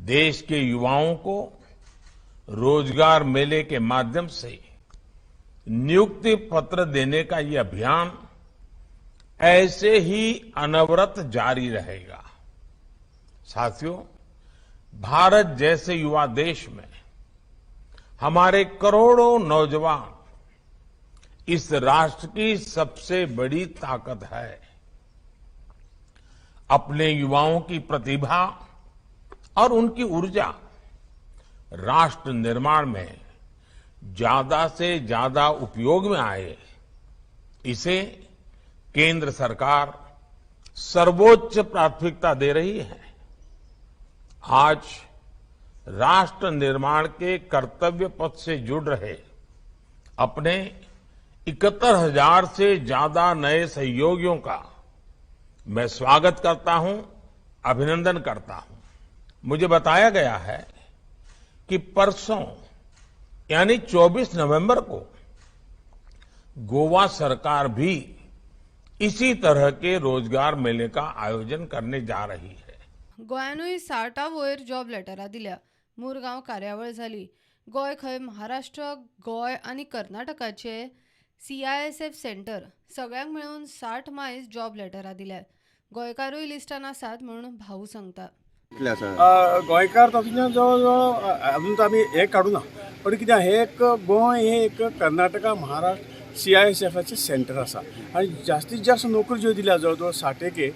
देश के युवाओं को रोजगार मेले के माध्यम से नियुक्ति पत्र देने का ये अभियान ऐसे ही अनवरत जारी रहेगा। साथियों, भारत जैसे युवा देश में हमारे करोड़ों नौजवान इस राष्ट्र की सबसे बड़ी ताकत है। अपने युवाओं की प्रतिभा और उनकी ऊर्जा राष्ट्र निर्माण में ज्यादा से ज्यादा उपयोग में आए, इसे केंद्र सरकार सर्वोच्च प्राथमिकता दे रही है। आज राष्ट्र निर्माण के कर्तव्य पथ से जुड़ रहे अपने 71,000 से ज्यादा नए सहयोगियों का मैं स्वागत करता हूं, अभिनंदन करता हूं। मुझे बताया गया है कि परसों यानी 24 नवंबर को गोवा सरकार भी इसी तरह के रोजगार मेले का आयोजन करने जा रही है। गोंयानूय 60 वयर जॉब लेटरां दिल्या. मुरगांव कार्यावळ जाली. गोंय खंय महाराष्ट्र, गोंय आनी कर्नाटकाचे सीआयएसएफ सेंटर सगळ्यांक मेळून 60 मायज जॉब लेटरां दिल्यात. गोंयकारूय लिस्टान आसात म्हूण भाऊ सांगता. कितले आसा? गोंयकार तातूंतल्यान जवळ जवळ अजून तर आमी हें काडूं ना, पण कितें, हें एक गोंय हें एक कर्नाटका, महाराष्ट्र सीआयएसएफाचें सेंटर आसा आनी जास्तीत जास्त नोकरी ज्यो दिल्या, जवळ जवळ साठ एक,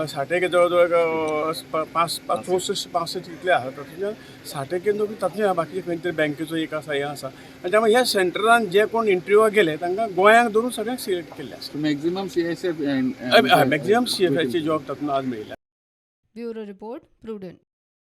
60 एक, जवळ जवळ पांच पांच 64 65 इतले आसा. तातूंतल्यान 60 एक नोकरी तातूंतल्यान, बाकी खंय तरी बँकेचो एक आसा, हें आसा आनी त्यामुळे ह्या सेंटरान जे कोण इंटरव्यूवाक गेले तांकां गोंयांक धरून सगळ्यांक सिलेक्ट केल्ले आसा. Maximum CISF. मॅक्झिमम सीएफाचे जॉब तातूंत आज मेळिल्ले. Bureau report, prudent.